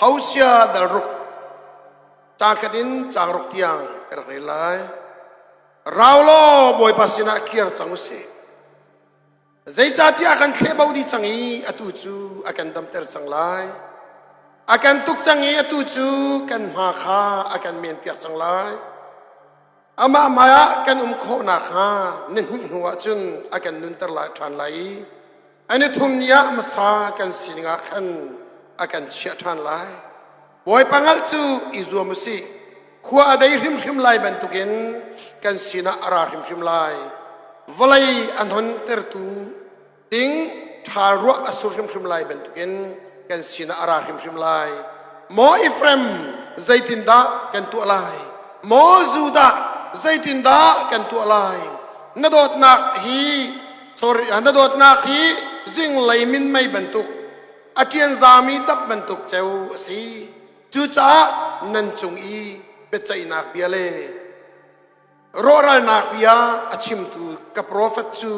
Hosea dal ruk caang khat in caang ruk tiang ka rak rel lai. Rau law Bawipa sinah kir cang u sih. Zeicahtiah a kan thlehbo dih cang i atu cu a kan damter cang lai. A kan tuk cang i atu cu kan hma kha a kan menpiak cang lai. Amah hmaiah kan um khawh nakhnga ni hnih hnuah cun a kan nunter lai ṭhan lai i a ni thum ni ah hmasa kan sining ah khan a kan chiah ṭhan lai. Bawipa hngalh cu i zuam u sih. Khua a dei hrimhrim lai bantukin kan sinah a ra hrimhrim lai. Vawlei a hnontertu ding ṭhal ruah a sur hrimhrim lai bantukin kan sinah a ra hrimhrim lai. Maw Efraim, zeitindah kan tuah lai? Maw Judah, zeitindah kan tuah lai? Na dawtnak hi sorry, na dawtnak hi zinglei minmei bantuk a ṭian zami dap bantuk ceu a si. Cucaah nan cung i biaceihnak bia le rawhralnak bia a chimtu ka profet cu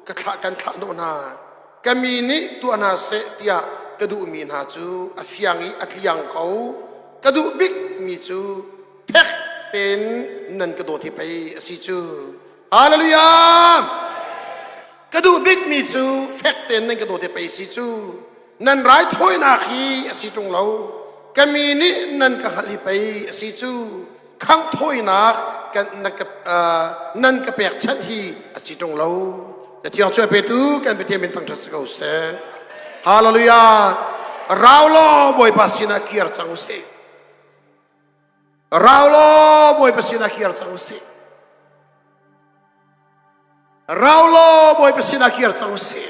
ka thlah kan thlah hnawh hna. Ka mi nih tuah hna seh tiah ka duhmi hna cu a fiang i a tliang ko. Ka duh bikmi cu fek tein nan ka dawt hi pei a si cu. Hallelujah! Ka duh bikmi cu fek tein nan ka dawt hi pei a si cu. Nan raithawinak hi a si ṭung lo. Ka mi nih nan ka hngalh hi pei a si cu. Khangh thawinak nan ka pekchanh hi a si ṭung lo. Cathiang cu a petu kan Pathian min thangṭhat si ko seh. Hallelujah! Rau law Bawipa sinah kir cang u sih. Rau law Bawipa sinah kir cang u sih. Rau law Bawipa sinah kir cang u sih.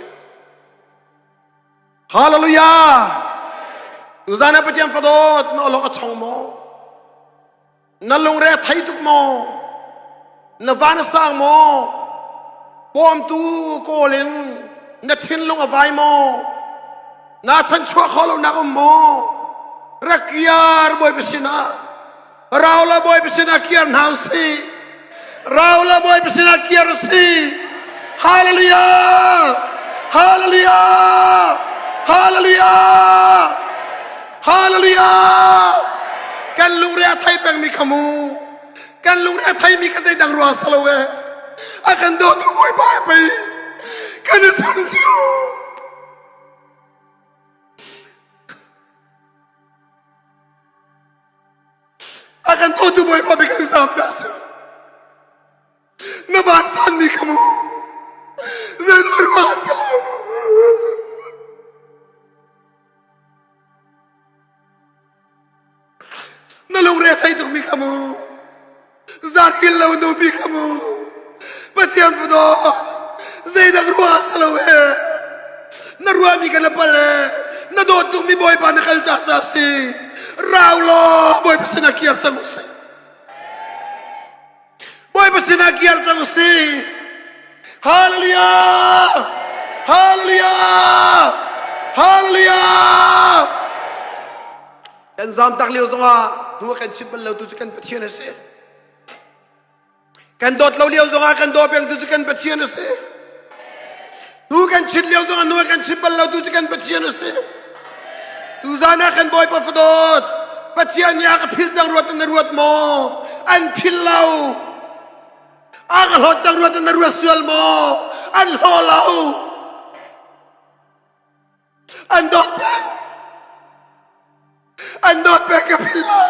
Hallelujah! Tuzan ah Pathian fadawt na olok a chong maw? Na lungre a thei tuk maw? Na van a sang maw? Bawmtu kawl in na thinlung a vai maw? Na chan chuah kho lo nak um maw? Rak kiar Bawipa sinah Rau la Bawipa sinah kiar hna usih. Rau la Bawipa sinah kiar usih. Hallelujah! Hallelujah! Hallelujah! Hallelujah! Kan lungre a thei pengmi kha mu. Kan lungre a theimi kha zeidang ruang si lo e. A kan dawtu Bawipa pei kan i thang cu. A kan dawtu Bawipa bi kan zaam dah cu. Na vansan mi ka mu. Zeidah ruah si lo. Na lungre thei tuk mi ka mu. Zan hil lo nu mi ka mu. Pathian fudaw zeidah ruah si lo he. Na ruahmi kan la pal e. Na dawt tukmi Bawipa na kal tak ca si. Rau law Bawipa sinah kir cang usih. Bawipa sinah kir cang usih. Hallelujah! Hallelujah! Hallelujah! Kan zam tak lio zongah tu kan chim bal lo tu cu kan Pathian a si. Kan dawt lo lio zongah kan daw peng tu cu kan Pathian a si. Tu kan chit lio zongah nu kan chit bal lo tu cu kan Pathian a si. Tu zan ah kan Bawipa fadawt Pathian nih a ka phil cang ruat na ruat maw? An phil lo. A ka hlawt cang ruat na ruat sual maw? An hlaw lo. An dawt peng. An dawt peng ka phil lo.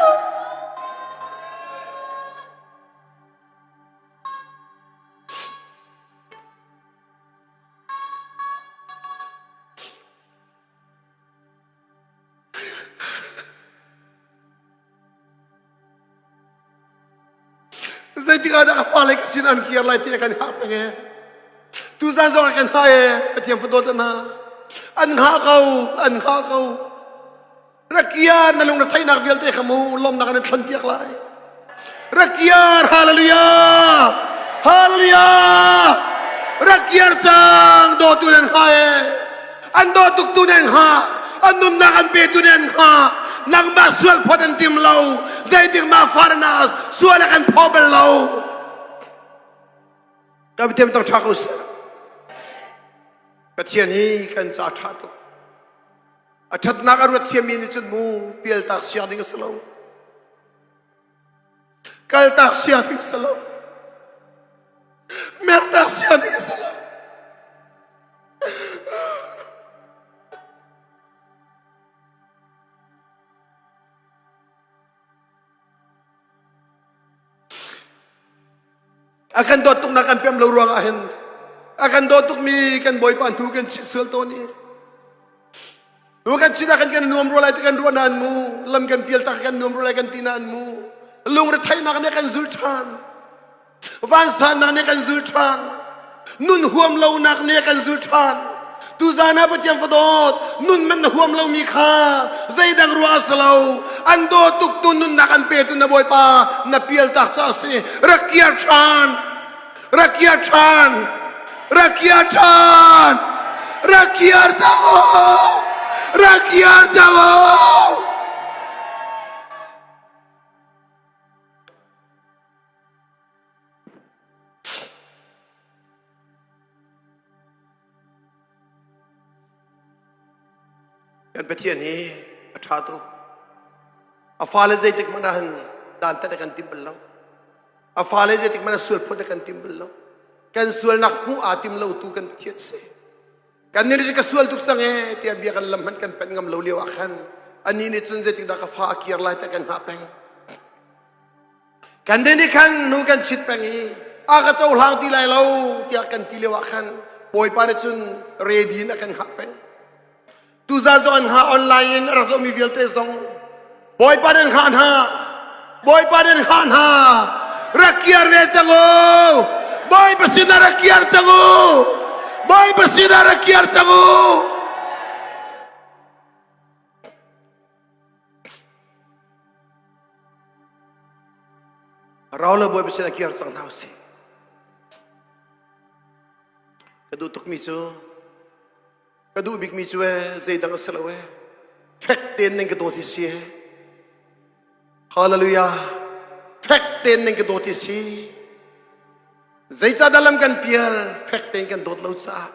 Zeitik ah dah ka fale ka sin an kir lai ti kan hngah peng e. Tuzan zong ah kan hngah e Pathian fadawt hna. An hngah ko, an hngah ko. Rakiar na lung na theihnak vialte kha mu lawmnak an thlan piak lai. Rakiar hallelujah. Hallelujah. Rakiar cang dawtu nan hnga e. An daw tuk tu nan hnga. An nunnak an pe tu nan hnga. Nangmah sual phot an tim lo. Zeitik ma farna sual kan phaw bal lo. Ka bitem tang tha ko seh. Pathian hi kan ca tha tuk. A ṭhatnak a ruat thiammi nih cun mu pialtak siang ding a si lo. Kaltak siang ding a si lo. Mertak siang ding a si lo. A kan dawt tuknak kan pem lo ruangah hin a kan dawt tukmi kan Bawipa hnu kan chit sual tawn i nu kan chit ah kan kan nuam rua lai ti kan ruah nain mu lam kan pial tak kan nuam rua lai kan ti nain mu lungretheihnak nih kan zul ṭhan Vansannak nih kan zul ṭhan. Nun huam lonak nih kan zul ṭhan. Tuzan ah Pathian fadawt nun man na huam lomi kha zeidang ruang a si lo. An dawt tuk tu nunnak an petu na Bawipa na pial tak ca a si. Rak kiar ṭhan. Rak kiar ṭhan. Rak kiar ṭhan. Rak kiar cang u. Rak kiar cang u. Kan Pathian hi a ṭha tuk. A fale zeitik hmanh ah hin dantat a kan tim bal lo. A fale zeitik hmanh ah sual phawt a kan tim bal lo. Kan sualnak hmuh aa tim lo tu kan Pathian si. Kan nih ka sual tuk cang ee tiah bia kan lam hmanh kan panh ngam lo lio ah khan anih nih cun zeitik dah ka fa a kir lai tiah kan hngah peng. Kan nih khan nu kan chit peng i a ka cohlang ti lai lo tiah kan ti lio ah khan Bawipa nih cun ready in a kan hngah peng. Tuzaan zong an hngah online in a rak zohmi vialte zong Bawipa nih an hngah hna. Bawipa nih an hngah hna. Rak kiar ve cang u. Bawipa sinah rak kiar cang u. Bawipa sinah rak kiar cang u. Rau le Bawipa sinah kir cang hna usih. Ka duh tukmi cu ka duh bikmi cu ee zeidang a si lo ee fek tein nan ka dawt hi si ee Hallelujah fek tein nan ka dawt hi si Zeicahdah lam kan pial fek tein kan dawt lo caah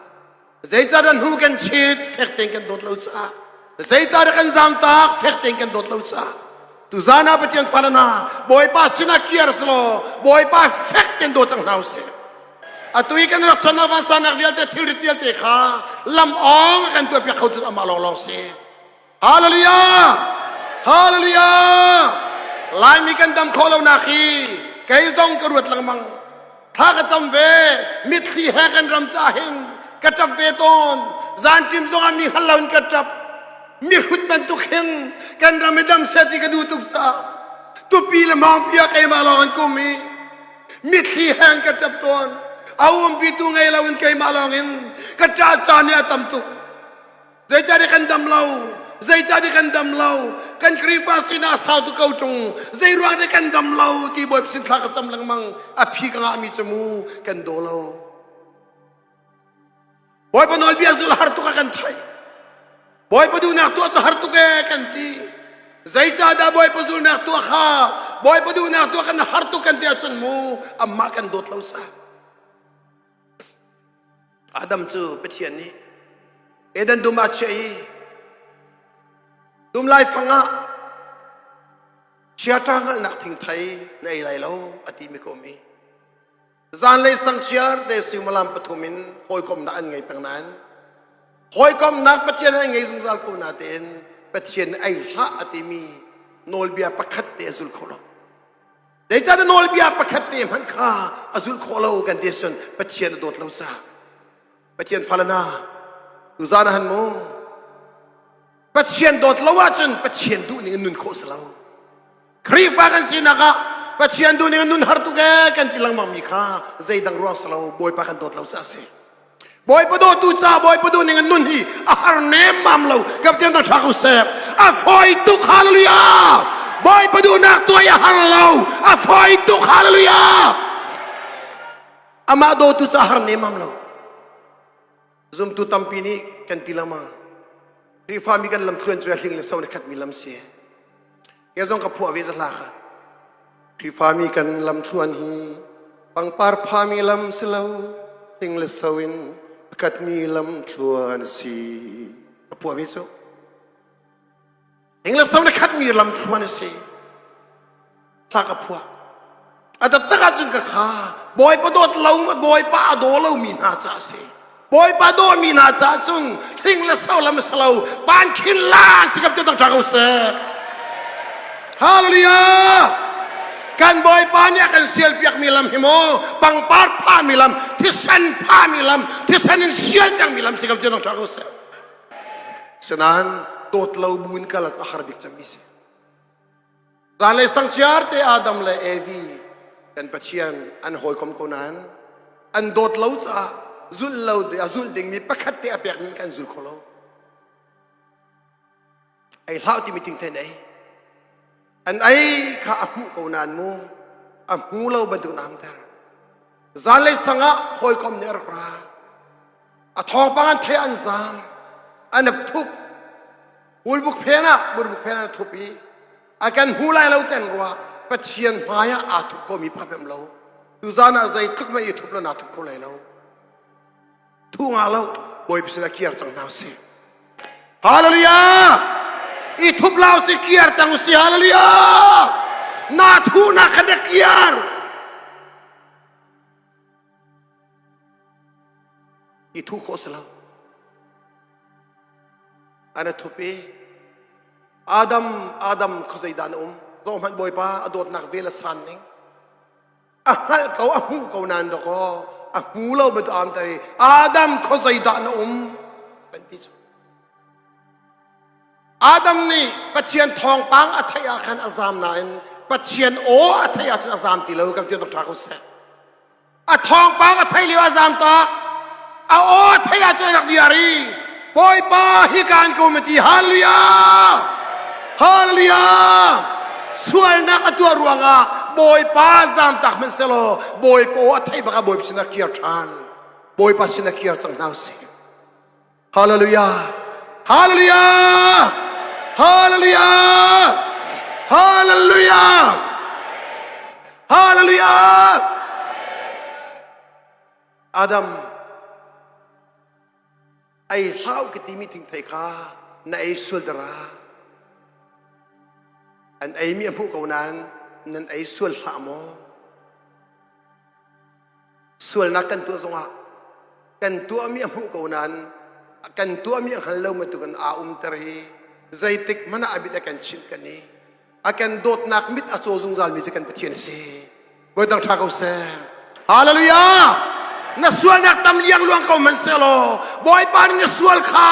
zeicahdah hnu kan chit fek tein kan dawt lo caah zeicahdah kan zaangtak fek tein kan dawt lo caah tuzaan ah Pathian fale hna Bawipa sinah kiar selaw Bawipa fek tein daw cang hna usih atu i kan rak chan ah vansannak vialte thilrit vialte kha lam awng a kan tuahpiak kho tu amah lawnglawng si Hallelujah! Hallelujah! Laimi kan dam khawh lonak hi kei zong ka ruat lengmang. Thla ka cam ve, mitthli he kan ram ca hin ka ṭap ve tawn. Zanṭim zong ah mi hngal loin ka ṭap. Mi hrut bantuk hin kan ram i dam seh ti ka duh tuk caah tupi le mawngpi ah keimah lawng an kum i mitthli he an ka ṭap tawn. A umpitu ngei loin keimah lawng in ka ṭah caan hi a tam tuk. Zeicahtiah kan dam lo? Zeicahtiah kan dam lo? Kan Khrihfa sinah sau tu ko ṭung. Zei ruang dah kan dam lo ti Bawipa sin thla ka cam lengmang. A phi ka ngahmi cu mu kan daw lo. Bawipa nawlbia zul har tuk a kan theih. Bawipa duhnak tuah cu har tuk ee kan ti. Zeicahdah Bawipa zulnak tuah kha Bawipa duhnak tuah kan har tuk kan ti ahcun mu amah kan dawt lo sa. Adam cu Pathian nih Eden dum ah chiah i dum laifang ah chiaṭa hngalhnak thingthei na ei lai lo a timi ka um i zanlei sangchiar te suimilam pathum in hawikomnak an ngei peng nain hawikomnak Pathian an ngei zungzal ko natein Pathian ei hlah a timi nawlbia pakhat te a zul kho lo. Zeicahtiah nawlbia pakhat te hmanh kha a zulh khawh lo kan ti ahcun Pathian a dawt lo caah. Pathian fale hna, tuzaan ah han mu. Pathian dawt lo ahcun Pathian duh ning in nun khawh si lo. Khrihfa kan sinak ah Pathian duh ning in nun har tuk ee kan ti lengmang mi kha zeidang ruang si lo Bawipa kan dawt lo caah a si. Bawipa dawtu ca Bawipa duh ning in nun hi a har nemmam lo kaptian ta ṭha ko seh a fawi tuk hallelujah Bawipa duhnak tuah i a har lo a fawi tuk hallelujah amah dawtu ca har nemmam lo zumtu tampi nih kan ti lama Khrihfa mi kan lam tluan cu a hling le so le khat mi lam si ke zong ka phuah ve za hla kha Khrihfami kan lamthluan hi pangpar phami lam si lo, hling le so in a katmi lamthluan a si. A phuah ve cu. Hing le so na khatmi lam thluan a si. Hla ka phuah. A taktak ahcun ka kha Bawipa dawt lo Bawipa a daw lomi hna ca a si. Bawipa dawmi hna caah cun hling le so lam a si lo pan khin la si kam te tang ṭha ko seh. Hallelujah! Kan Bawipa nih a kan sial piakmi lam hi maw pangpar phahmi lam thisen phahmi lam thisen in sial cangmi lam si kam te tang ṭha ko seh. Sinain dawt lo bu in kal a har bik cemmi si. Zanlei sangchiar te Adam le Evi kan Pathian an hawikom ko nain an dawt lo caah zulh lo a zulh dingmi pakhat te a pek mi kan zul kho lo. Ei hlah timi thingthei ei. An ei kha a hmuh ko nain mu a hmu lo bantuk na amter. Zanlei sang ah hawikom nih a rak ra. A thawngpang an theih an zaam. An thup. Bulbuk phen ah bulbuk phen ah thup i a kan hmu lai lo ten rua Pathian hmai ah aa thup khomi pakhat hmanh lo. Tuzan ah zeitluk mah i thup lo naa thup kho lai lo. Thu nga lo Bawipa sinah kiar cang hna usih. Hallelujah! I thup lau si kiar cang usih. Hallelujah! Na thu na khan na kiar. I thu khawh si lo. An a thup i Adam Adam khuazei dah na um? Zohhmanh Bawipa a dawtnak vel a san ning. A hngalh ko a hmuh ko nain dakaw a hmu lo bantuk am ter i Adam khuazei dah na um? Kan ti cu. Adam nih Pathian thawngpang a theih ah khan a zam nain Pathian aw a theih ahcun a zam ti lo kan ti ṭha ko seh. A thawngpang a theih lio a zam tak. A aw a theih ahcun a rak diar i Bawipa hi kaan ko ma ti Hallelujah! Hallelujah! Sualnak a tuah ruangah Bawipa zamtak hmanh selaw Bawipa aw a theih bak ah Bawipa sinah kir ṭhan. Bawipa sinah kir cang hna usih. Hallelujah! Hallelujah! Hallelujah! Hallelujah! Hallelujah! Adam ei hlau ka timi thingthei kha na ei sual dara an eimi a hmuh ko nain nan ei sual hlah maw Sualnak kan tuah zongah kan tuahmi a hmuh ko nain kan tuahmi a hngal lo bantukin aa umter i zeitik hmanh ah a mit a kan chimh kan i a kan dawtnak mit a caw zungzalmi cu kan Pathian a si. Bawi dang ṭha ko seh. Hallelujah! Na sualnak tam liangluang ko hmanh sehlaw Bawipa nih na sual kha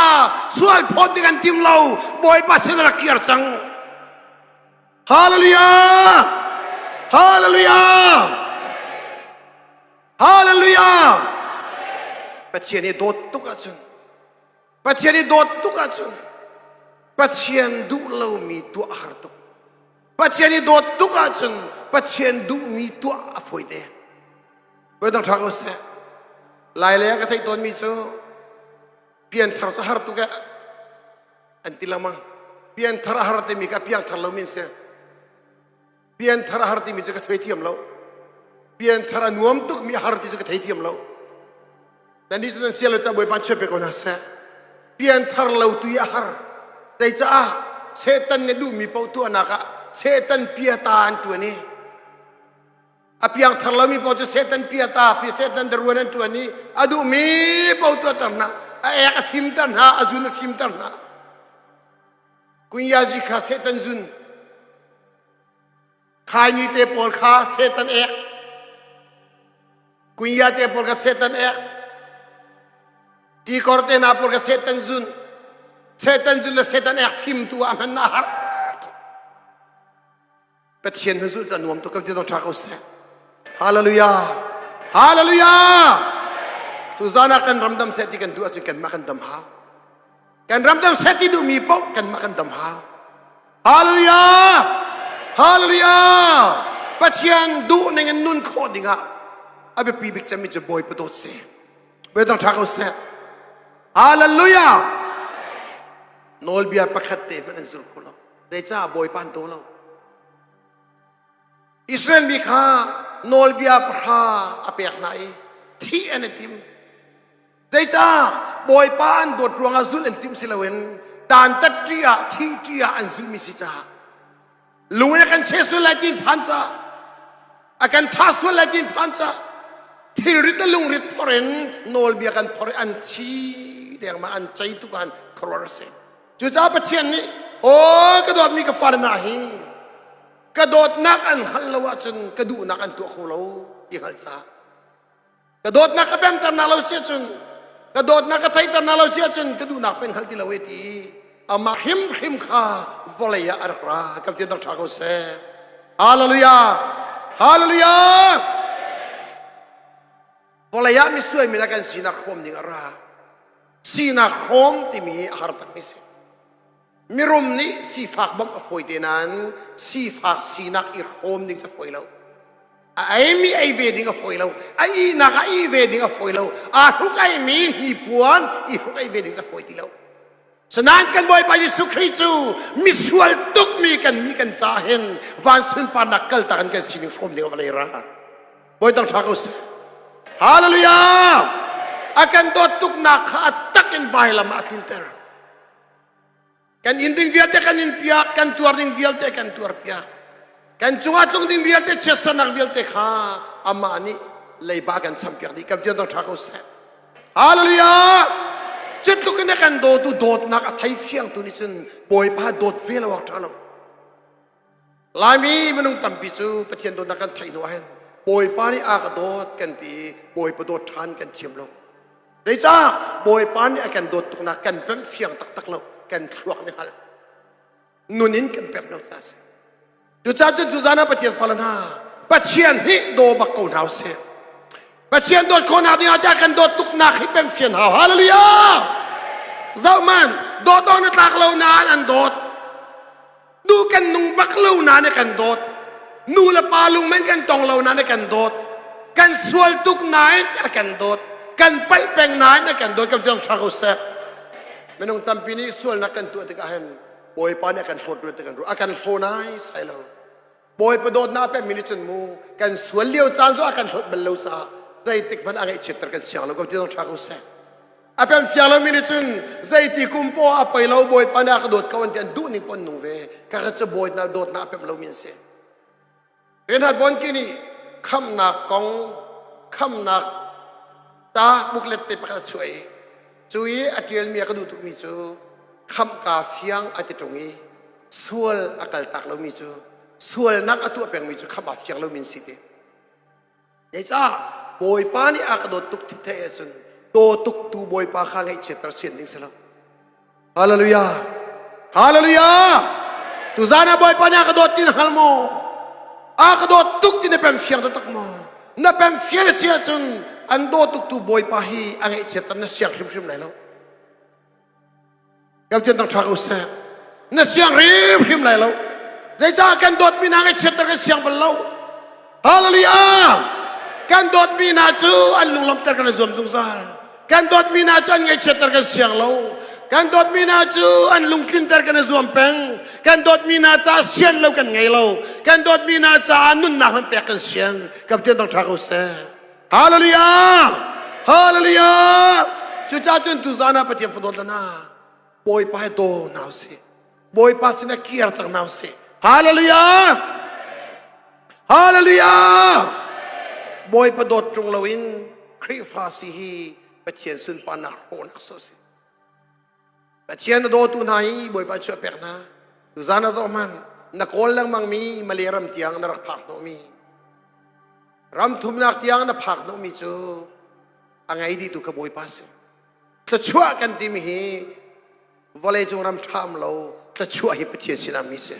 sual phawt ding an tim lo. Bawipa sin a rak kir cang. Hallelujah! Hallelujah! Hallelujah! Pathian i dawt tuk ahcun Pathian i dawt tuk ahcun Pathian duh lomi tuah a har tuk. Pathian i dawt tuk ahcun Pathian duhmi tuah a fawi te. Voi dang ṭha ko seh. Lai lei ah ka theih tawnmi cu pianthar cu har tuk eh an ti lengmang. Pianthar a har timi ka piangthar lomi an si. Pianthar a har timi cu ka thei thiam lo. Pianthar a nuam tukmi a har ti cu ka thei thiam lo. Nan nih cu nan sial lo ca Bawipa chiat pe ko hna seh. Pianthar lo tu i a har. Zeicaah Satan nih duhmi paoh tuahnak ah Satan piata an ṭuan i a piangthar lomi paoh cu Satan piata pi Satan daruan an ṭuan i a duhmi paoh tuahter hna a ek a fimter hna a zun a fimter hna Kunyazi kha Satan zun khaini te pawl kha Satan ek Kunya te pawl kha Satan ek tikor te na pawl kha Satan zun Satan zun le Satan ek fim tu ah hman na har Pathian na zulh ca nuam tuk kan ti dong ṭha ko seh. Hallelujah. Hallelujah. Tuzan ah kan ram dam seh ti kan duh ahcun kanmah kan dam hau. Kan ram dam seh ti duhmi paoh kanmah kan dam hau. Hallelujah. Hallelujah. Pathian duh ning in nun khawh dingah a biapi bik cemmi cu Bawipa dawt si. Bawi dang ṭha ko seh. Hallelujah. Nawlbia pakhat te hmanh an zul kho lo. Zeicah Bawipa an daw lo? Israel mi kha nawlbia pahra a pek hna i thih an i tim. Zeicah Bawipa an dawt ruangah zulh an timh si loin Dantat ṭih ah thih ṭih ah an zulhmi si caah lung in a kan cheh sual lai tiin phan caah a kan thah sual lai tiin phan caah thilrit le lungrit phor in nawlbia kan phor i an thi dengmang an cei tuk an khuaruahar a si. Cucaah Pathian nih aw ka dawtmi ka fale hna hi ka dawtnak an hngalh lo ahcun ka duhnak an tuah kho lo ti hngalh caah ka dawtnak ka pemter na lo si ahcun ka dawtnak ka theiter na lo si ahcun ka duhnak pen hngal ti lo e ti amah hrimhrim kha vawlei ah a rak ra. Kan tian ṭha ko seh. Hallelujah, hallelujah. Vawlei ah misuai mi kan sinak hrawm ding a ra. Sinak hrawm timi a har takmi si. Mirum nih sifak bawmh a fawi te nain sifak sinak i hrawm ding cu a fawi lo. A eimi ei ve ding a fawi lo. A ihnak a ih ve ding a fawi lo. Aa hruk eimi hnipuan i hruk ei ve ding a fawi ti lo. Sinain kan Bawipa Jesuh Khrih cu misual tukmi kan mi kan ca hin van sunparnak kaltak in kan sining hrawm ding a vawlei ra. Bawi dang ṭha ko seh. Hallelujah! A kan dawt tuknak kha a tak in vailam ah a tlinter. Kan in ding vialte kan in piak, kan tuar ding vialte kan tuar piak. Kan cungah tlung ding vialte chiatsernak vialte kha amah nih leiba kan cham piak dih. Kan tian dang ṭha ko seh. Hallelujah! Cutluk in a kan dawtu dawtnak a thei fiangtu nih cun Bawipa dawt ve lo awk ṭha lo. Laimi minung tampi cu Pathian dawtnak kan theih hnu ah hin Bawipa nih a ka dawt kan ti i Bawipa dawt ṭhan kan thiam lo. Zeicah Bawipa nih a kan dawt tuknak kan pemh fiang taktak lo, kan thluak nih hngalh. Nun in kan pemh lo caah a si. Cucaah cun tuzan ah Pathian fale hna, Pathian hi daw bak ko hna usih. Pathian dawt khawhnak ding ah cah kan dawt tuknak hi pemh fian hau. Hallelujah! Zoh man, dawt awk na tlak lo nain an dawt. Duh kan nung bak lo nain a kan dawt. Nu le pa lung men kan tong lo nain a kan dawt. Kan sual tuk nain a kan dawt. Kan palh peng nain a kan dawt. Kan tiang ṭha ko seh. Minung tampi nih sualnak kan tuah tikah hin Bawipa nih a kan hlawt ruat kan ruah. A kan hlaw nai sai lo. Bawipa dawtnak pekmi nih cun mu kan sual lio caan cu a kan hlawt bal lo caah zeitik hmanh a ngaihchiatter kan siang lo. Kan tiang ṭha ko seh. A pem fiang lomi nih cun zeiti kum poah a poi lo, Bawipa nih a ka dawt ko an ti, an duh ning pon nung ve. Ka ka cu bawi na dawtnak a pem lomi an si. Reinhard Bonnke nih khamnak kong khamnak ta booklet te pakhat a chuah i cu i a ṭialmi a ka duh tukmi cu khamhka fiang a ti ṭung i sual a kaltak lomi cu sualnak a tuah pengmi cu khamh a fiang lomi an si ti. Zeicah Bawipa nih a ka dawt tuk thithe ahcun daw tuk tu Bawipa kha ngaihchiatter sian ding si lo. Hallelujah. Hallelujah. Tuzan ah Bawipa nih a ka dawt ti na hngal maw? A ka dawt tuk ti na pem fiang taktak maw? Na pem fiang a si ahcun an daw tuk tu Bawipa hi a ngaihchiatter na siang hrimhrim lai lo. Kan tian ṭha ko seh. Na siang hrimhrim lai lo. Zeicah kan dawtmi hna ngaihchiatter kan siang bal lo. Hallelujah! Kan dawtmi hna cu an lunglawmhter kan i zuam zungzal. Kan dawtmi hna cu an ngaihchiatter kan siang lo. Kan dawtmi hna cu an lungtlinter kan i zuam peng. Kan dawtmi hna caah sian lo kan ngei lo. Kan dawtmi hna caah nunnak hmanh pek kan sian. Kan tian ṭha ko seh. Hallelujah! Hallelujah! Cucaah cun tuzan ah Pathian fadawt lana Bawipa he daw hna usih. Bawipa sinah kir cang hna usih. Hallelujah! Hallelujah! Bawipa dawt ṭung loin Khrihfa si hi Pathian sunparnak hrawhnak sawh si. Pathian a dawtu hna hi Bawipa chuah pek hna. Tuzan ah zoh hmanh, na kawl lengmang mi Malay ram tiang na rak phak hnawhmi ram thumnak tiang na phak hnawhmi cu a ngei dihtu kha Bawipa si. Thluachuah kan timi hi vawleicung ram ṭha um lo thluachuah hi Pathian sinah mi si.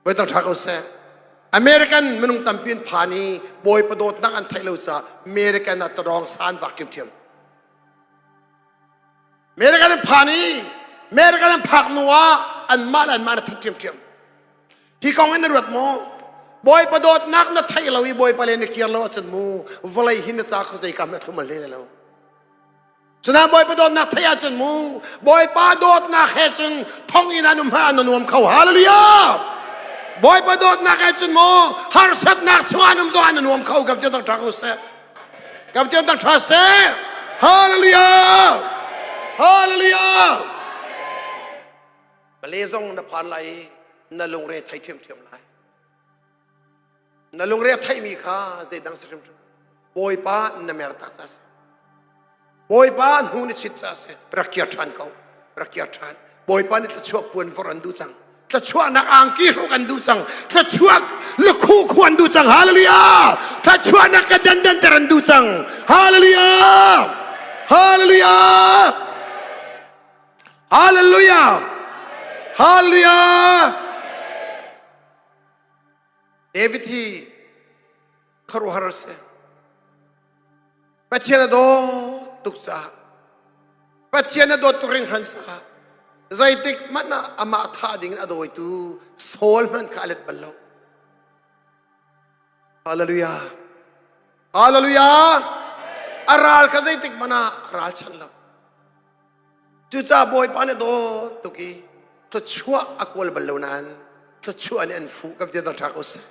Bawi tang ṭha ko seh. American minung tampi an phan i Bawipa dawtnak an theih lo caah American ah tadawng san vak ṭhiamṭhiam. American an phan i American an phak hnu ah anmah le anmah na that ṭhiamṭhiam. Hi kong in na ruat maw? Bawipa dawtnak na theih lo i Bawipa le na kir lo ahcun mu vawlei hi na ca khuazei kam na thlum al le lo. Cunain Bawipa dawtnak theih ahcun mu Bawipa dawtnak he cun thong in an um hmanh na nuam kho. Hallelujah! Bawipa dawtnak he cun mu harsatnak chungah an um zong ah na nuam kho. Kam tiang ṭha ko seh. Kam tiang ṭha seh. Hallelujah! Hallelujah! Malay zong na phan lai i na lungre thei ṭhiamṭhiam lai. Na lungre a theihmi kha zeidang si hrimhrim. Bawipa na mer tak ca si. Bawipa hnu na chit ca si. Rak kir ṭhan ko. Rak kir ṭhan. Bawipa nih thluachuah puan vor an duh cang. Thluachuahnak angki hruk an duh cang. Thluachuah lukhu khu an duh cang. Hallelujah! Thluachuahnak ka dandan ter an duh cang. Hallelujah! Hallelujah! Hallelujah! Hallelujah! David hi khuaruahhar a si. Pathian a dawt tuk caah Pathian a dawt tuk hringhran caah zeitik hmanh ah amah thah ding in a dawitu Saul hmanh kha a let bal lo. Hallelujah. Hallelujah. A ral kha zeitik hmanh ah a ral chan lo. Cucaah Bawipa nih dawt tuk i thluachuah a kawl bal lo nain thluachuah nih an fuh kan ti ṭha ko seh.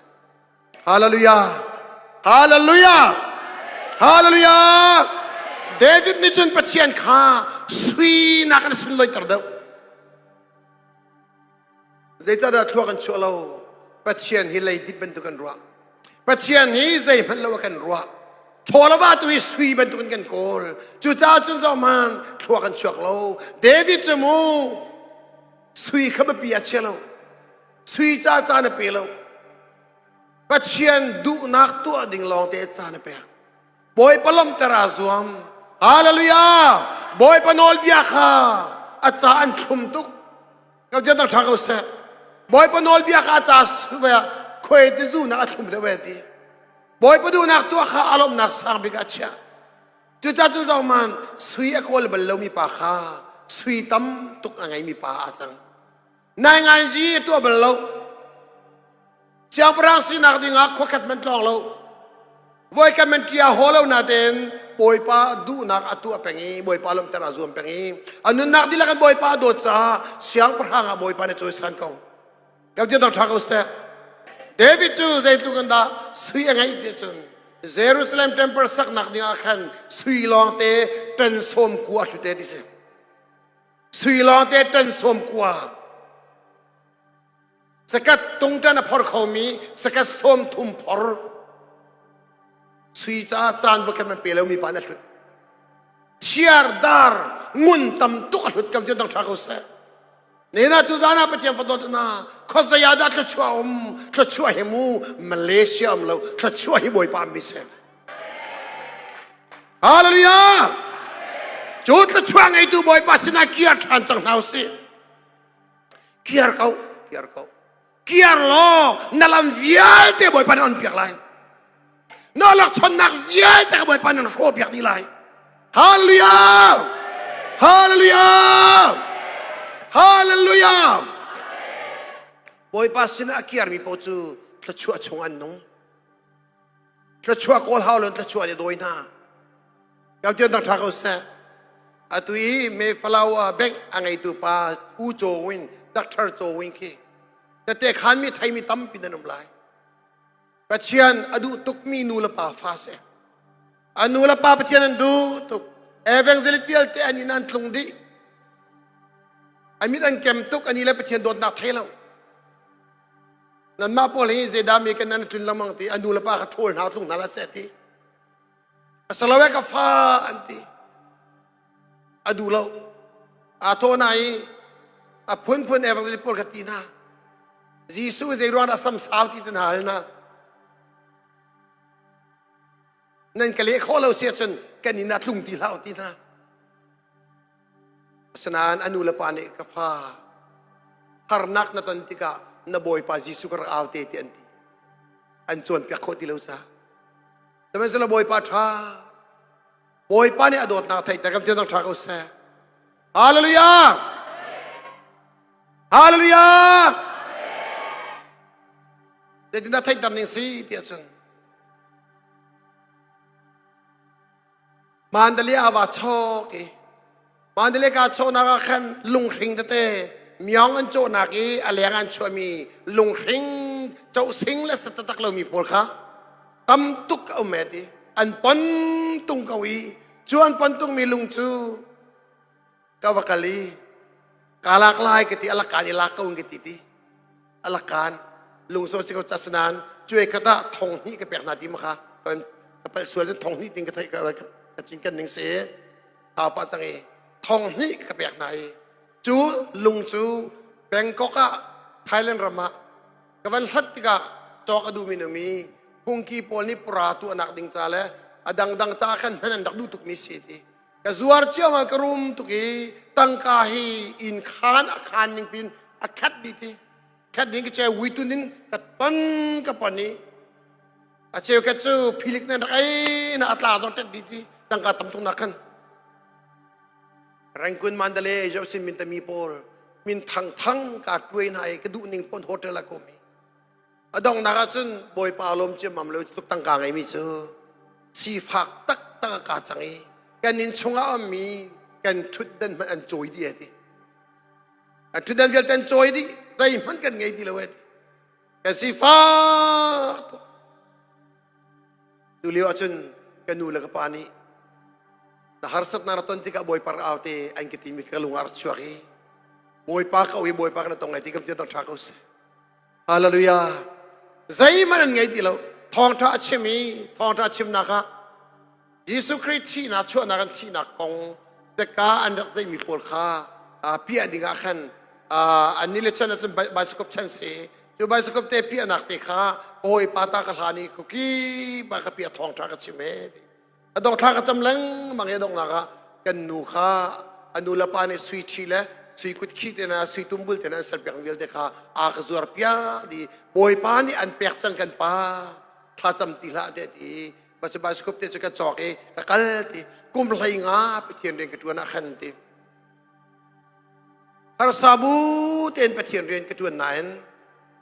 Hallelujah! Hallelujah! Hallelujah! David nih cun Pathian kha sui nak in a sunlawiter deuh. Zeicahdah thlua kan chuah lo? Pathian hi leidip bantuk kan ruah. Pathian hi zeihmanh lo a kan ruah. Chawlava tu hi sui bantuk in kan kawl. Cucaah cun zohman thlua kan chuak lo. David cu mu sui kha biapi a chia lo. Sui ca caan a pe lo. Pathian duhnak tuah ding lawng te caan a pek. Bawipa lawmhter aa zuam. Hallelujah! Bawipa nawlbia kha a ca an thlum tuk. Ka tia ṭha ko seh. Bawipa nawlbia kha a ca khuai ti zu nak a thlum deuh ti. Bawipa duhnak tuah kha a lawmhnak sang bik ah chiah. Cucaah cu zong man sui a kawl bal lomi pa kha sui tam tuk a ngeimi pa ah cang. Nai ngai zi a tuah bal lo. Siangpahrang sinak dingah khuakhat man tlawng lo. Voikhat man ṭia haw lo natein Bawipa duhnak a tuah peng i Bawipa lawmhter a zuam peng i a nunnak dihlak in Bawipa a dawt caah siangpahrang ah Bawipa nih cawisan ko. Kan ti ṭha ko seh. David cu zeitluk in dah sui a ngeih ti cun Jerusalem temple saknak dingah khan sui lawngte ṭan sawm kua hlute ti si. Sui lawngte ṭan sawm kua. Sakat tungṭan a phor khomi sakat 30 phor sui caah caan va kan pe lomi pa na hlut. Chiar dar ngun tam tuk a hlut kam cu dang ṭha ko seh. Nena tu zan ah Pathian fadawt na khawzei ah dah thluachuah um thluachuah hi mu Malaysia um lo thluachuah hi Bawipa mi seh. Hallelujah! Cu thluachuah ngeitu Bawipa sinah kir ṭhan cang hna usih. Kiar ko, kiar ko. Kiar law na lam vialte Bawipa nih on piak lai. Na lakchonnak vialte ka Bawipa nih hrawh piak dih lai. Hallelujah! Hallelujah! Hallelujah! Bawipa sinah a kiarmi paoh cu thluachuah chung an nung. Thluachuah kawl hau lo thluachuah nih dawi hna. Kau tian dang ṭha ko seh. Atu i Mayflower bank a ngeitu pa U Caw Win, Dr. Caw Win khi tete khan mi theimi tampi nan um lai. Pathian a duh tukmi nu le pa fa si. A nu le pa Pathian an duh tuk. Evangelist vialte an inn an tlung dih. A mit an kem tuk ani le Pathian dawtnak thei lo. Nanmah pawl hi zeidah mi kan nan tlun lengmang ti a nu le pa kha ṭhawl hna tlung hna la seh ti. Asalawe ka fa an ti. A duh lo. Aa thawh na i a phunphun evangelist pawl kha ti hna. Jesuh zei ruang dah samsau ti te hna hal hna. Nan ka leh khawh lo si ahcun kan inn ah tlung ti hlah u ti hna. Asinain a nu le pa nih ka fa harnak na ton tikah na Bawipa Jesuh ka rak au te ti an ti. An cawnpiak khawh ti lo caah. Sihmanhsehlaw Bawipa ṭha. Bawipa nih a dawtnak theihter kan tiang ṭha ko seh. Hallelujah! Hallelujah! Zeitindah theihter ning si ti ahcun Mandalay ah va chawk i Mandalay ka chawhnak ah khan lunghring tete miong an cawhnak i a leng an chuahmi lunghring cohsing le sa taktak lomi pawl kha tam tuk a um e ti an pon tung ko i cu an pon tungmi lung cu ka va kal i. Ka lak lai ka ti alakan i lak ko in ka ti ti. Alakan lungso si ko ca sanan cuai khat ah thong hnih ka pek hna ti ma kha ka palh sual in thong hnih ting ka theih ka ka cinken ning si sau pah cang i thong hnih ka pek hna i cu lung cu Bangkok ah Thailand ram ah ka van hlat tikah cawk a duhmi um i phungki pawl nih pura tuahnak ding ca le a dangdang ca khan hman an rak duh tukmi si ti ka zuar cio ah ka rum tuk i tangka hi inn khan a khan ning pin a khat dih ti khat ding ka che uitun in ka ton ka pon i a cheu khat cu philik nan rak ei na a tla zong tet dih ti tangka tam tuk nak khan Rangoon Mandalay Josin min tami pawl min thang thang ka tuai hna i ka duh ning pon hotel a kum i a donghnak ah cun Bawipa lawm ciammam lo tuk tangka ngeimi cu sifak taktak ka cang i kan inn chungah ummi kan ṭhutdan hmanh an cawi dih ti kan ṭhutdan vialte an cawi dih zeihmanh kan ngei ti lo ti kan sifak tuk tu lio ahcun ka nu le ka pa nih na harsatnak na ton tikah Bawipa rak au te an ka timi ka lung ah rak chuak i Bawipa ka au i Bawipa ka na tong ai ti kam tiang ṭha ko seh. Hallelujah. Zeihmanh an ngei ti lo. Thawngṭha a chim i thawngṭha chimnak ah Jesuh Khrih thihnak chuahnak an thihnak kong teka an rak zeihmi pawl kha piah ding ah khan an ni le chan ahcun bicycle chan si cu bicycle te piahnak te kha hawipa ta ka hlan i kuki ba ka piah thawngṭha ka chim he a dong thla ka cam lengmang i a donghnak ah kan nu kha a nu le pa nih sui ṭhi le sui kut khi te na sui tumbul te na an serpiak vialte kha a ka zuar piak di bawipa nih an pek cang kan pa thlacam ti hlah te ti ba cu bicycle te cu ka cawk i ka kal ti kum hlei nga Pathian rian ka ṭuan ah khan ti harsa bu tein Pathian rian ka ṭuan nain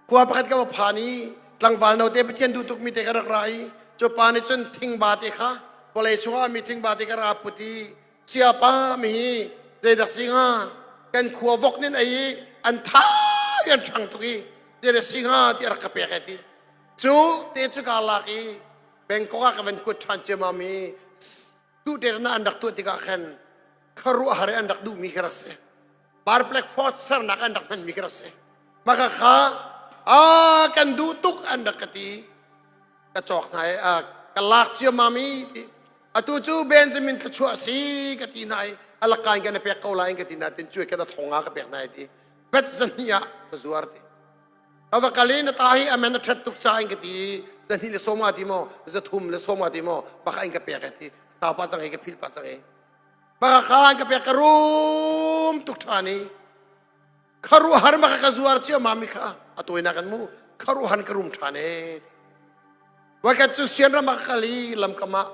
khua pakhat ka va phan i tlangval note Pathian duh tukmi te ka rak ra i cu pa nih cun thingba te kha vawlei chungah mi thingba te ka ra put i siapa mi hi zeidak si hnga kan khua vok nin ei i an tha i an ṭhang tuk i zeidah si hnga ti a rak ka pek e ti cu te cu kaa lak i Bangkok ah ka van kuat ṭhan ciammam i tuhter na an rak tuah tikah khan khuaruahhar an rak duhmi kha rak si bar black force sernak an rak hmanmi kha rak si maka kha a kan duh tuk an rak ka ti ka cawk hna i ka lak ciammam i ti atu cu Benjamin thluachuah si ka ti hna i alakain kan pek ko lai ka ti na tin cuai ka thonga ka pek hna i ti bet zahnih ah ka zuar ti Ka va kal i na ta hi amen a ṭhat tuk ca in ka ti zahnih le sawm nga ti maw zathum le sawm nga ti maw baka in ka pek e ti sau pah cang i ka philh pah cang i baka kha in ka pek ka rum tuk ṭhan i kharuahar maka ka zuar cio mami kha a tawinak kan mu kharuahan ka rum ṭhan e Voikhat cu sianram ah ka kal i lamkam ah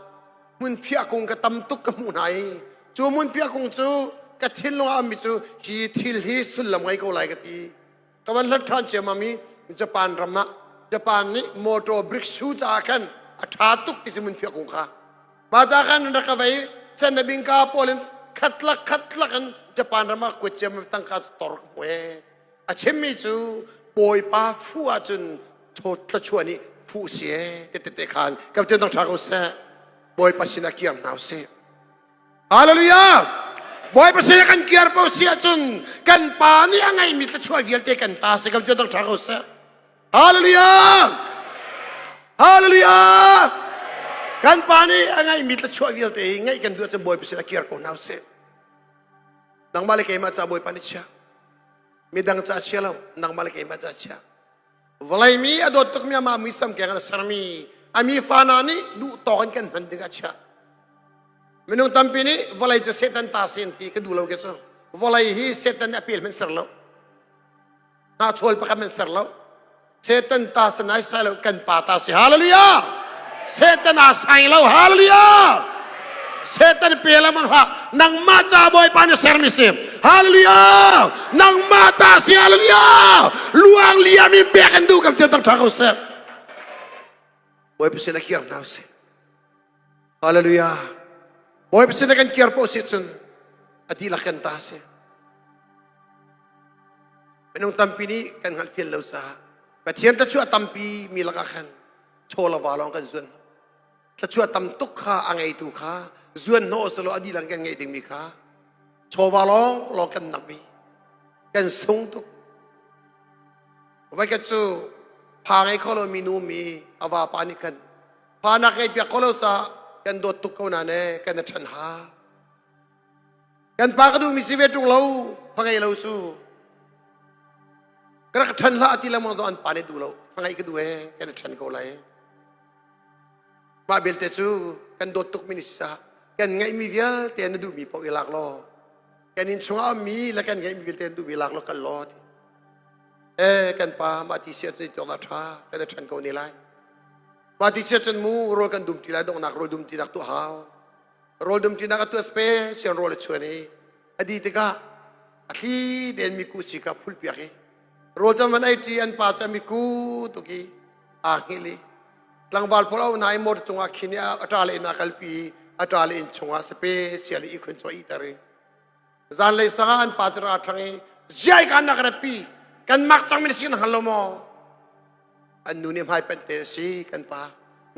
hmunphiah kung ka tam tuk ka hmuh hna i cu hmunphiah kung cu ka thinlung ah ammi cu hi thil hi sullam ngei ko lai ka ti. Ka van hlat ṭhan ciammam i Japan ram ah Japan nih motor brick shoe caah khan a ṭha tuk ti si hmunphiah kung kha. Mah ca khan an rak ka vei sen na bingka pawl in khatlak khatlak in Japan ram ah kuat ciammam tangka cu tor ka hmu ee. A chimmi cu Bawipa fuh ahcun thluachuah nih fuh si ee te te khan kan tian dang ṭha ko seh. Bawipa sinah kir hna usih. Hallelujah! Bawipa sinah kan kir po si ahcun kan pa nih a ngeimi thluachuah vialte kan ta si kan tian dang ṭha ko seh. Hallelujah! Hallelujah! Kan pa nih a ngeimi thluachuah vialte hi ngeih kan duh ahcun Bawipa sinah kir ko hna usih. Nangmah le keimah ca Bawipa nih chia. Midang ca chia lo, nangmah le keimah ca chia. Vawlei mi a dawt tukmi amah muisam keng in a sermi a mi fa hna nih duh tawk in kan hman ding a chiah. Minung tampi nih vawlei cu Satan ta si an ti ka duh lo ke cu. Vawlei hi Satan nih a pel hmanh ser lo. Hnachawl pakhat hmanh ser lo. Satan ta si nai sai lo kan pa ta si. Hallelujah! Satan aa sai lo. Hallelujah! Satan pe lengmang hlah. Nangmah ca Bawipa nih sermi si. Hallelujah! Nangmah ta si. Hallelujah! Luang liam in pek an duh kan tiang ṭha ko seh. Bawipa sin a kir hna usih. Hallelujah! Bawipa sin a kan kir poh si cun a dihlak kan ta si. Minung tampi nih kan hngalhfian lo caah Pathian thluachuah tampi mi lakah khan chaw le va lawng kan zuan. Thluachuah tam tuk kha a ngeitu kha zuan hnawh selaw a dihlak kan ngeih dingmi kha chawva lawng lawng kan nam i. Kan sung tuk. Voikhat cu pha ngei kho lomi nu mi a vapa nih khan pha nak ngei piak kho lo caah kan dawt tuk ko na ne kan i ṭhen ha. Kan pa ka duhmi si ve ṭung lo fa ngei lo cu. Ka rak ṭhen hlah ti lengmang zong an pa nih duh lo. Fa ngeih ka duh ee kan i ṭhen ko lai. Mah belte cu kan dawt tukmi ni si kan ngeihmi vialte na duhmi paoh i lak law kan inn chungah ummi le kan ngeihmi vialte na duhmi lak law kal law ti. Eh kan pa mah ti si ahcun tuak dah ṭha kan i ṭhen ko ne lai. Mah ti si ahcun mu rawl kan dum ti lai donghnak rawl dum tinak tuah hau. Rawl dum tinak a tuah special rawl a chuan i a di tikah a thli tein miku si kha phul piak i rawl cam van ei ṭi an pa cu a miku tuk i aa hngilh i tlangval pawl a na i motor cungah khin i a ṭa le inn ah kalpi i a ṭa le inn chungah special i ihkhun cu a ihter i zanlei sang ah an pa cu ra ṭhang i ziai kan nak ratpi kan mak cang mi na si na hngal lo maw an nu nih hmai panh te a si kan pa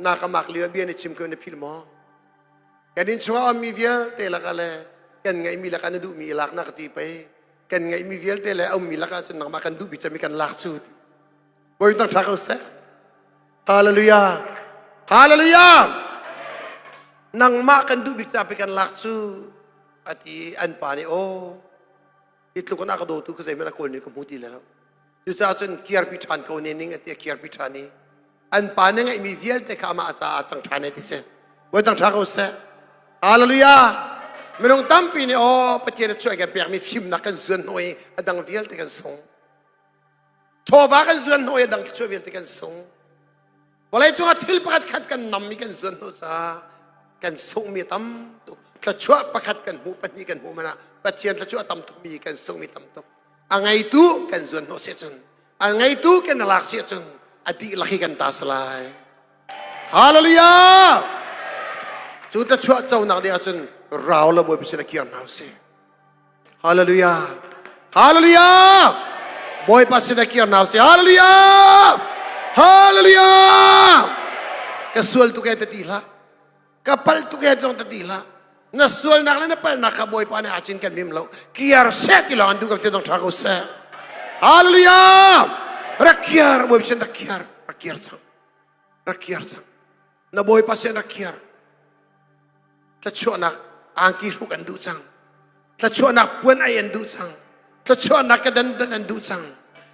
na ka mak lio bia na chim ko na phil maw kan inn chungah ummi vialte lakah le kan ngeihmi lakah na duhmi i lak na ka ti pei kan ngeihmi vialte le a ummi lakah cun nangmah kan duhmi cem i kan lak cu ti Bawi tang ṭha ko seh. Hallelujah. Hallelujah. Nangmah kan duh bik ca pe kan lak cu ati an pa nih aw hi tluk in a ka dawtu ka zeihmanh a kawl ni ka hmu ti le lo. Cucaah cun kiarpi ṭhan ko ne ning ati a kiarpi ṭhan i an pa nih ngeihmi vialte kha amah a caah a cang ṭhan ai ti si. Bawi tang ṭha ko seh. Hallelujah. Minung tampi nih aw Pathian a chuah kan pekmi fimnak kan zuan hnawh i a dang vialte kan sung. Chawva kan zuan hnawh i a dang thluachuah vialte kan sung. Vawlei cungah thil pakhat khat kan nam i kan zuan hnawh caah kan sunghmi a tam tuk. Thluachuah pakhat kan hmuh, pahnih kan hmuh hmanh ah Pathian thluachuah a tam tukmi kan sunghmi tam tuk. A ngeitu kan zuan hnawh si ahcun, a ngeitu kan lak si ahcun a dihlak hi kan ta si lai. Hallelujah! Cu thluachuah conak ding ahcun rau lo Bawipa sin a kir hna usih. Hallelujah. Hallelujah. Bawipa sin a kir hna sih. Hallelujah. Hallelujah. Ka sual tuk e ta ti hlah. Ka pal tuk e zong ta ti hlah. Na sualnak le na palnak kha Bawipa nih a cin kan mim lo. Kiar seh ti lawng an duh ko ti dong ṭha ko seh. Hallelujah. Rak kiar Bawipa sin rak kiar. Rak kiar cang. Rak kiar cang. Na Bawipa sin rak kiar. Thlachuahnak angki hruk an duh cang. Thlachuahnak puan ai an duh cang. Thlachuahnak ka dandan an duh cang.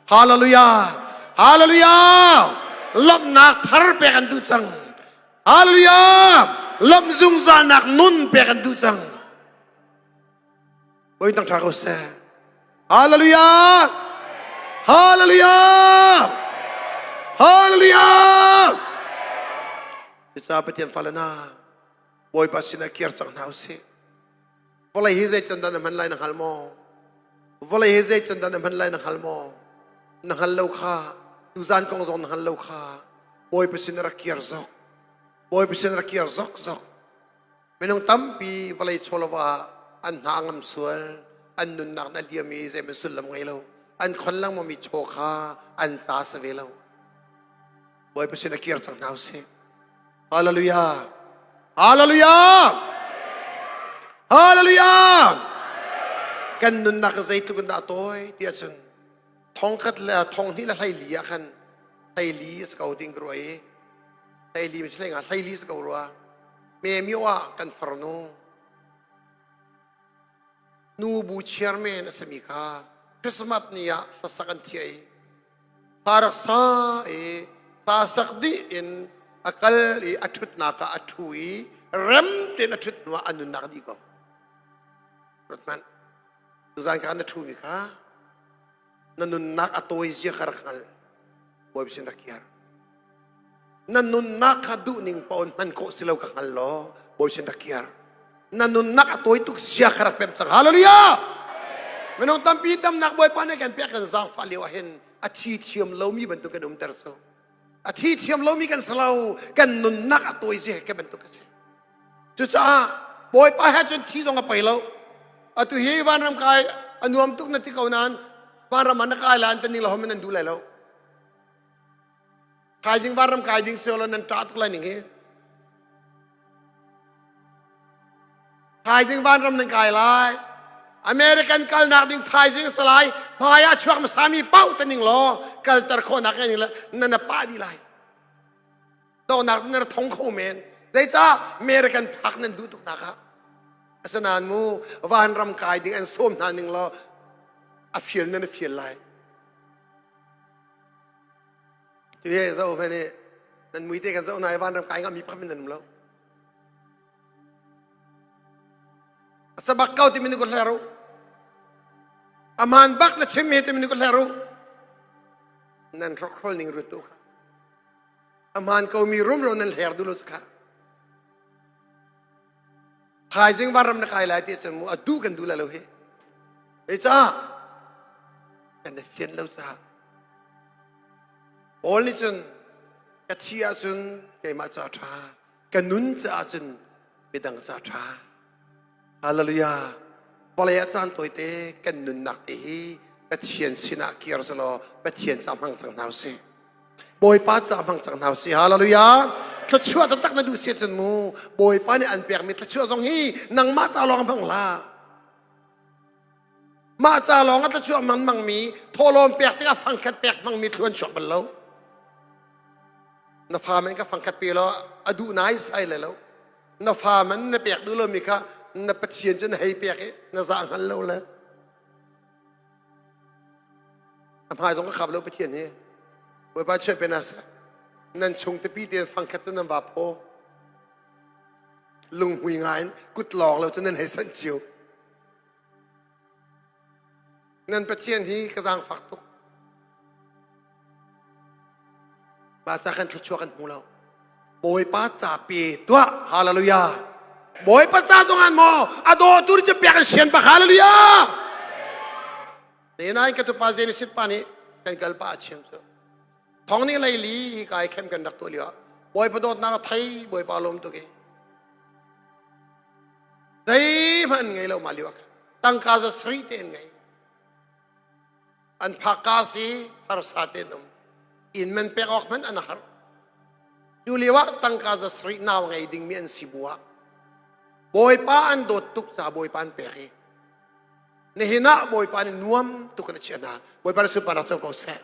Hallelujah. Hallelujah. Lawmhnak thar pek an duh cang. Hallelujah. Lawmh zungzalnak nun pek an duh cang. Bawi tang ṭha ko seh. Hallelujah. Hallelujah. Hallelujah. Cucaah Pathian fale hna, Bawipa sinah kir cang hna usih. Vawlei hi zei can dah na hman lai na hngal maw? Vawlei hi zei can dah na hman lai na hngal maw? Na hngal lo kha, tuzan kong zong na hngal lo kha, Bawipa sin rak kir zok. Bawipa sin rak kir zok zok. Minung tampi vawlei chawlava ah an hna a ngam sual, an nunnak na liam i zeihmanh sullam ngei lo. An khon lengmangmi chaw kha an ca si ve lo. Bawipa sin a kir cang hna usih. Hallelujah. Hallelujah. Hallelujah. Kan nunnak zeitluk in dah tawi ti ahcun thongkhat le thonghnih le hleili ah khan hleili a si ko ding ka ruah i hleili mi si hlei hleili si ko rua. Me myo ah kan farnu nu bu chairman a simi kha Christmas ni ah hlasak an thiah i hla rak sa i hla sak dih in a kal i a ṭhutnak ah a ṭhu i rem tein a ṭhut hnuah a nunnak dih ko. Ruat hmanh. Tuzan ka na ṭhumi kha na nunnak a tawi zia kha rak hngal. Bawipa sin rak kiar. Na nunnak kha duhning paoh in hman khawh si lo ka hngal law Bawi sin rak kiar. Na nunnak a tawi tuk zia kha rak pem cang. Hallelujah! Minung tampi damnak Bawipa nih kan pek kan zaangfah lio ah hin a thi thiam lomi bantuk kan umter cu. A thi thiam lomi kan si lo. Kan nunnak a tawi zia ke bantuk a si. Cucaah Bawipa he cun thi zong a pei lo. Atu hi vanram kai a nuam tuk na ti ko nain vanram ah na kai lai an taning lo homin an duh lai lo. Thaizing vanram kai ding seo lo nan ṭah tuk lai ning hi. Thaizing vanram nan kai lai. American kalnak ding thaizing salai hmai ah chuak hmasami pauh te ning law kalter khawhnak ngai ning le na na pah dih lai. Donghnak na thong kho men. Zeicah American phak nan duh tuk nak ah. Asinain mu vanram kai ding an sawm hna ning law a fial nan a fial lai. Ti zo hme nih nan mui te kan zoh na i vanram kai ngami pakhat nan um lo. Sabak ko timi ni ko hler u. Aman bak na chim hi timi ni ko hler u. Nan hrokhrol ning rut tu kha. Aman ko mi rumro nan hler du lo cu kha. Thaizing vanram na kai lai ti cun mu adu kan du la lo hi. Hei ca kan na fian lo ca. Paul nih cun ka thi ahcun keimah ca ṭha ka nun caah cun midang ca ṭha. Hallelujah. Vawlei ah caan tawite kan nunnak te hi Pathian sinah kir selaw Pathian ca hmang cang hna usih. Bawipa ca hmang cang hna usih. Hallelujah. Thluachuah taktak na duh si cun mu Bawipa nih an pekmi thluachuah zong hi nangmah ca lawng hmang hlah. Mah ca lawng a thluachuah hmang hmangmi thawhlawm pek tikah fangkhat pek hmangmi thluan chuak bal lo. Na fa men ka fangkhat pe law a duh nai sai le lo. Na fa man na pek duh lomi kha na Pathian cu na hei pek i na zah hngal lo le. A hmai zong ka khap lo Pathian hi. Bawipa chuah pe na seh. Nan chung tepi tein fangkhat cu nan va phaw. Lunghmui ngai in kut lawng lo cu nan hei sanh cio. Nan Pathian hi ka zaangfak tuk. Mah ca kan thluachuah kan hmu lo. Bawipa ca pe tuah. Hallelujah. Bawipa ca zong an maw a daw tu cu pek an sian bak. Hallelujah. Nain ka tupa Genesis pa nih kan kal pa a chim cu. Thong nih leili hi kai khem kan rak tuah lio ah Bawipa dawtnak a thei Bawipa lawm tuk i zeihmanh an ngei lo mah lio ah khan tangka za sarih te an ngei an phakka si harsa te an um inn man pek awk hmanh an har cu lio ah tangka za sarih nau ngei dingmi an si bu ah bawipa an dawt tuk ca bawipa an pek i nihin ah bawipa nih nuam tuk in a chiah hna bawipa nih sunparnak co ko seh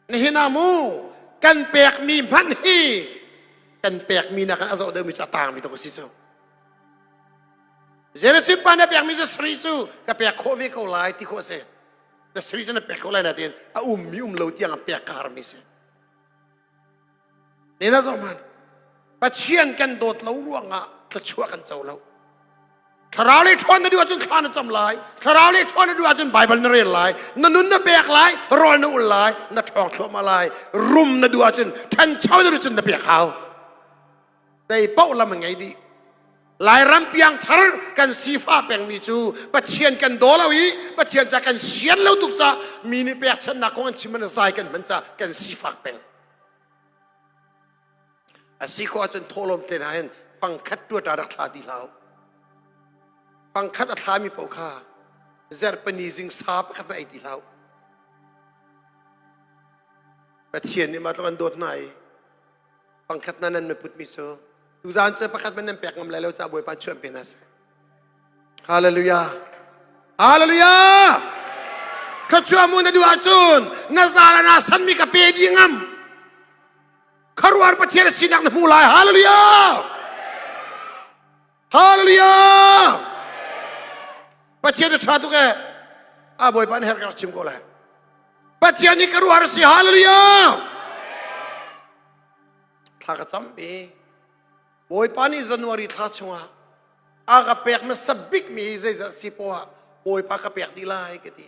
Nihin ah mu kan pekmi hmanh hi kan pekmi nakin a zoh deuhmi cu a tangmi tuk a si cu. Genesis pa na pekmi cu sarih cu ka pek khawh ve ko lai ti khawh a si. Na sarih cu na pek khawh lai na tiin a ummi um lo tiang a pek ka harmi si. Ne na zoh man. Pathian kan dawt lo ruangah thluachuah kan co lo. Thlarau lei ṭhawn na duh ahcun thla na cam lai. Thlarau lei ṭhawn na duh ahcun Baibal na rel lai. Na nun na pek lai, rawl na ul lai, na ṭhawng thluahmah lai. Rum na duh ahcun, ṭhancho na duh cun na pek hau. Zei paoh lam a ngei dih. Lairam piangthar kan sifah pengmi cu Pathian kan daw lo i Pathian ca kan sian lo tuk ca mi nih pekchanhnak kong an chim an zai kan hman ca kan sifak peng. A si khawh ahcun thawhlawm te hna hin fangkhat ṭuaṭa rak thla ti hlah u. Fangkhat a thlami paoh kha zarhpini zing sa pakhat hmanh ei ti hlah u. Pathian nih mah tluk an dawt hna i fangkhat hna nan putmi cu tuzaan cu pakhat hmanh nan pek ngam lai lo caah Bawipa chuan pe hna seh. Hallelujah. Hallelujah. Thluachuah mu na duh ahcun na zal na sanmi ka pe dih ngam. Kharuar Pathian sinak na hmu lai. Hallelujah. Hallelujah. Pathian a ṭha tuk ee. A Bawipa na herh ka rak chim ko lai. Pathian nih ka ruah a si. Hallelujah. Thla ka cam i Bawipa nih January thla chungah a ka pek hmasa bikmi hi zeizat si poah Bawipa ka pek dih lai ka ti.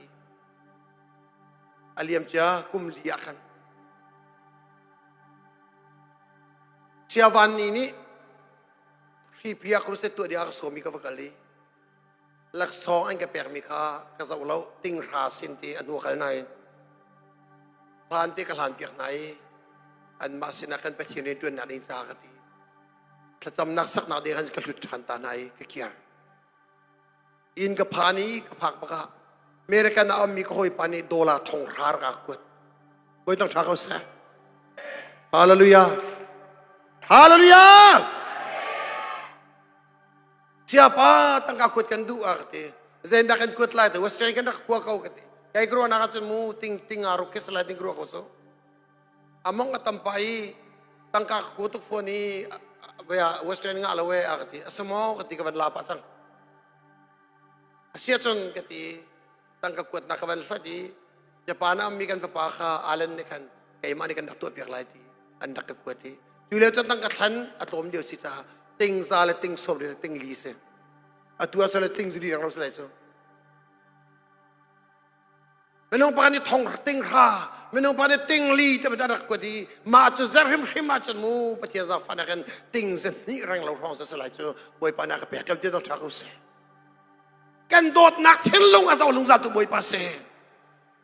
A liam cia kum li ah khan Siavan ni nih hripi ah crusade tuah ding a ka sawmi ka va kal i laksawng an ka pekmi kha ka zoh lo tinghra sin ti a hnu kal nain hlan te ka hlan piak hna i anmah sinah kan Pathian rianṭuannak ding ca ka ti thlacamnak saknak ding khan ka hlut ṭhan ta hna i ka kir Inn ka phan i ka phak bak ah American ah ummi ka hawipa nih dollar thong hra rak a kuat. Bawi tang ṭha ko seh. Hallelujah. Hallelujah. Siapa tangka kuat kan duh a ka ti. Zeidah kan kuat lai te Western kan rak kua ko ka ti. Kai ka ruahnak ahcun mu ting ting nga ruk khi salai ding ka ruah ko so. Among a tam pa i tangka ka ku tuk fawn i Western ngah lo e a ka ti. Asamo ka ti ka van la pah cang. Asia cun ka ti tangka kuatnak ka van hlat i Japan ah ummi kan fapa kha Alan nih khan keimah nih kan rak tuah piak lai ti an rak ka kuat i cu lio cun tangka thlan a tlawm lio si caah ting za le ting sawm le ting li si atu ah le ting zili rang lo si lai cu minung pakhat nih thong ting hra minung pakhat nih ting li te an rak kuat i mah cu zer hrimhrim ah cun mu Pathian zaangfah nak in ting zahnih reng lo hrawng si lai cu Bawipa na ka pek kan ti dong ṭha ko seh kan dawtnak thinlung a zoh lungzal tu Bawipa si.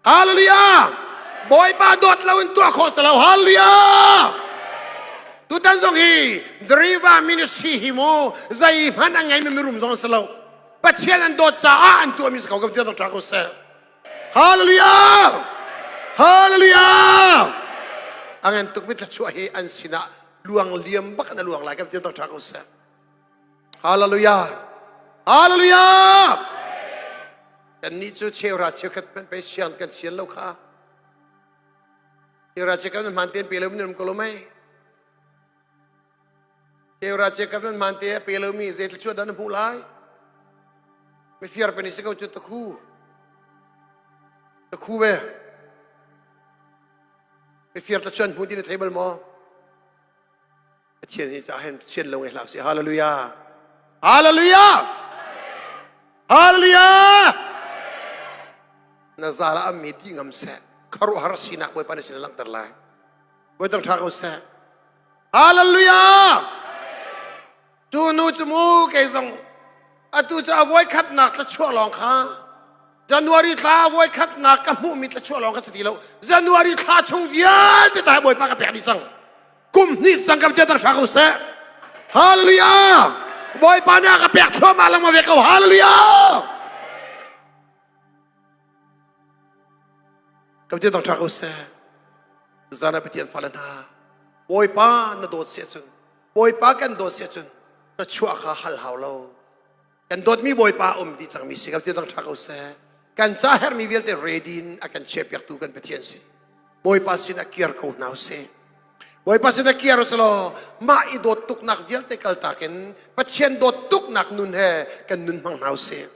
Hallelujah! Bawipa dawt lo in tuah khawh si lo. Hallelujah! Tutan zong hi Deriva ministry hi mu zeihmanh a ngeimi mirum zong si lo. Pathian an dawt caah an tuahmi si ko ko tiah ṭha ko seh. Hallelujah! Hallelujah! A ngan tukmi thluachuah hi an sinah luang liam bak in a luang lai kan tiah ṭha ko seh. Hallelujah! Hallelujah! Kannih cu cheuhra cheukhat hmanh pei siang kan sian lo kha. Cheuhra cheukhat hman tein pe lo mi nan um ko lo mei? Cheuhra cheukhat hman te pe lo mi zei thluachuah dah na hmuh lai? Mifir pe ni si ko cu takhu. Takhu ve. Mifir thluachuah an hmu ti na thei bal maw? Pathian hi cah hin sian lo ngai hlah sih. Hallelujah. Hallelujah. Hallelujah. Na zala ammi di ngam seh. Kharuahhar sinak Bawipa nih sin langhter lai. Bawi tang tha ko seh. Hallelujah. Tu nu cu mu kei zong atu cu a voi khatnak thlachuah lawng kha January thla voi khatnak ka hmuhmi thlachuah lawng kha si ti lo. January thla chung vialte ta Bawipa ka pek dih cang. Kum hnih sang ka tia tang tha ko seh. Hallelujah! Bawipa nih a ka pek thluahmah lengmang ve ko. Hallelujah! Ka tia tang tha ko seh. Zana Pathian fale hna. Bawipa na dawt si ahcun Bawipa kan dawt si ahcun ka chuah kha hal hau lo. Kan dawtmi Bawipa um dih cangmi si ko ti dang ṭha ko seh. Kan ca herhmi vialte ready in a kan chiahpiaktu kan Pathian si. Bawipa sin ah kir ko hna usih. Bawipa sin ah kir usih mah i dawt tuknak vialte kaltak in Pathian dawt tuknak nun he kan nun hmang hna usih.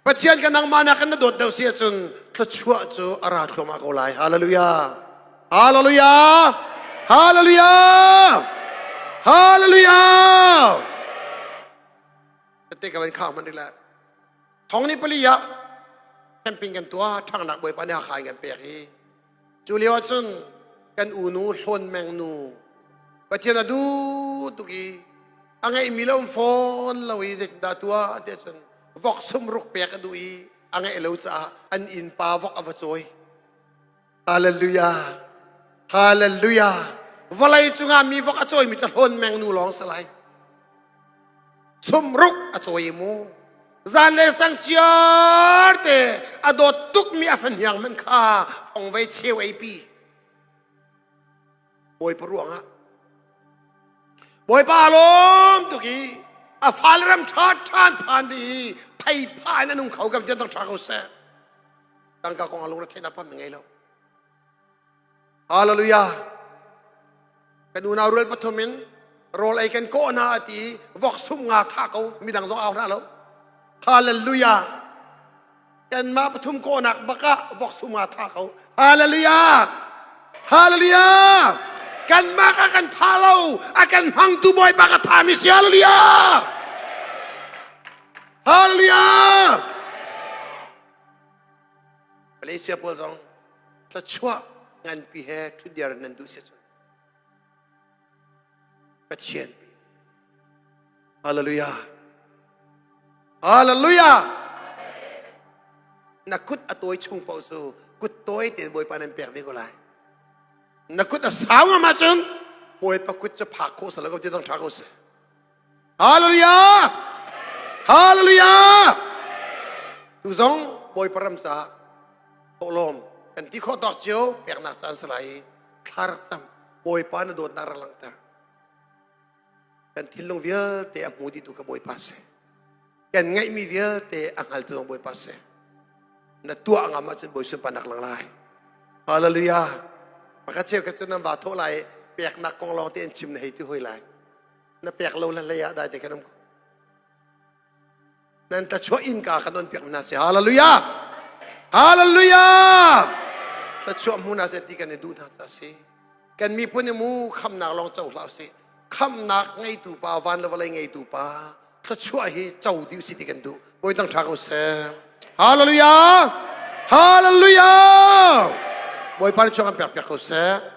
Pathian kan nangmah nak kan na dawt deuh si ahcun thluachuah cu a ra thluahmah ko lai. Hallelujah. Hallelujah. Hallelujah. Hallelujah. Tete ka van khang hmanh rih le thong ni pali ah camping kan tuah ṭhangnak bawipa nih Hakha in kan pek i cu lio ah cun kan unu Hlawn Meng nu Pathian a duh tuk i a ngeihmi lo um fawn lo i zeitindah tuah tiah cun vok sumruk pek a duh i a ngeih lo caah an innpa vok a va cawi. Hallelujah. Hallelujah. Vawlei cungah mi vok a cawimi cu hlawn meng nu lawng si lai. Sumruk a cawi mu. Zan le sang chiar te a dawt tukmi a fahniang man kha fongvei cheu ei pi. Bawipa ruangah. Bawipa lawm tuk i a fale ram ṭha ṭhan phan di i phei pha in a nung kho kam tiang ṭha ko seh. Tangka kong ah lungretheihnak pam ngei lo. Hallelujah. Kan unau rual pathum in rawl ei kan kawh hna ti vok sum nga tha ko midang zong au hna lo. Hallelujah. Kanmah pathum kawhnak bak ah vok sum nga tha ko. Hallelujah. Hallelujah. Kanmah ka kan tha lo. A kan hmangtu Bawipa ka tha mi si. Hallelujah. Hallelujah. Malaysia pawl zong thluachuah nganpi he ṭhutdiar nan duh si cun Pathian pi. Hallelujah. Hallelujah. Na kut a tawi chung paoh cu kut tawi tein Bawipa nan pek ve ko lai. Na kut a sau ngam ahcun Bawipa kut cu phak khawh salo ko ti dang ṭha ko seh. Hallelujah! Hallelujah! Tu zong Bawipa ram caah thawhlawm kan ti khawh tawk cio peknak caan si lai i thla rak cam Bawipa na dawtnak rak langhter. Kan thinlung vialte a hmu dihtu ka Bawipa si. Kan ngeihmi vialte a hngaltu zong Bawipa si. Na tuah ngam ahcun Bawi sunparnak lang lai. Hallelujah. Pakhat cheu khat cu nan va thawh lai peknak kong lawng te an chim na hei ti hoi lai. Na pek lo le hlei ah dai te kan um ko. Nan tlachuah innka kan on piak hna seh. Hallelujah. Hallelujah. Thlachuah hmu hna seh ti kan i duh hna ca si. Kan miphun i mu khamnak lawng co hlah usih. Khamnak ngeitu pa, van le vawlei ngeitu pa, thluachuah hi co dih usih ti kan duh. Bawi tang ṭha ko seh. Hallelujah. Hallelujah. Bawipa nih chuak kan pek piak ko seh.